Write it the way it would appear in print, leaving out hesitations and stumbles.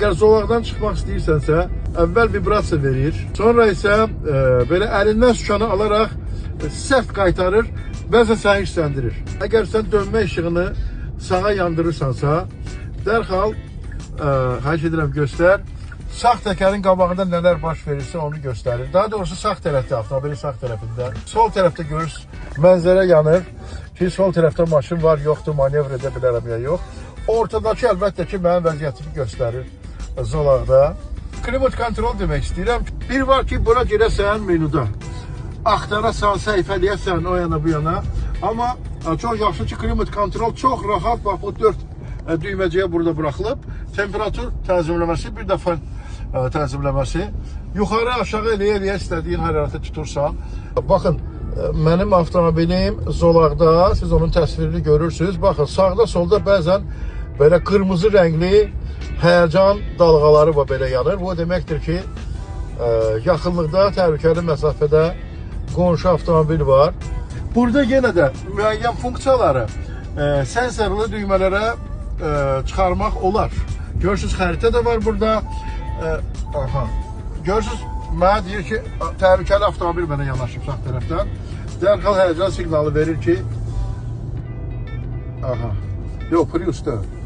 Əgər zolaqdan çıxmaq istəyirsənsə, əvvəl vibrasiya verir, sonra isə belə əlindən sükanı alaraq sərt qaytarır, bəzən səni hirsləndirir. Əgər sən dönmə işığını sağa yandırırsansa, dərhal xahiş edirəm göstər. Sağ təkərin qabağında nələr baş verirsə onu göstərir. Daha doğrusu sağ tərəfdə, avtomobilin sağ tərəfində. Sol tərəfdə görürsünüz, mənzərə yanır ki, sol tərəfdə maşın var, yoxdur, manevr edə bilərəm ya yox. Ortadakı əlbəttə ki, mənim vəziyyətimi göstərir zolaqda. Klimat kontrol demək istəyirəm. Bir var ki, bura girəsən menuda. Axtarasan, səhifələyəsən o yana bu yana. Amma çox yaxşı ki, klimat kontrol çox rahat, bax bu 4 düyməcəyə burada buraxılıb. Temperatur tənzimləməsi, bir də fən tənzimləməsi. Yuxarı aşağı eləyə-eləyə istədiyin hərarəti tutursan. Baxın, mənim avtomobilim zolaqda, siz onun təsvirini görürsünüz. Baxın, sağda, solda bəzən belə qırmızı rəngli həyəcan dalğaları var, belə yanır. Bu deməkdir ki, yaxınlıqda, təhlükəli məsafədə qonşu avtomobil var. Burada yenə də müəyyən funksiyaları sensorlu düymələrə çıxarmaq olar. Görürsünüz, xəritə də var burada. Aha. Görürsünüz, mənə deyir ki, təhlükəli avtomobil mənə yanaşıb sağ tərəfdən. Dərhal həyəcan siqnalı verir ki, aha. Yox, Prius deyil.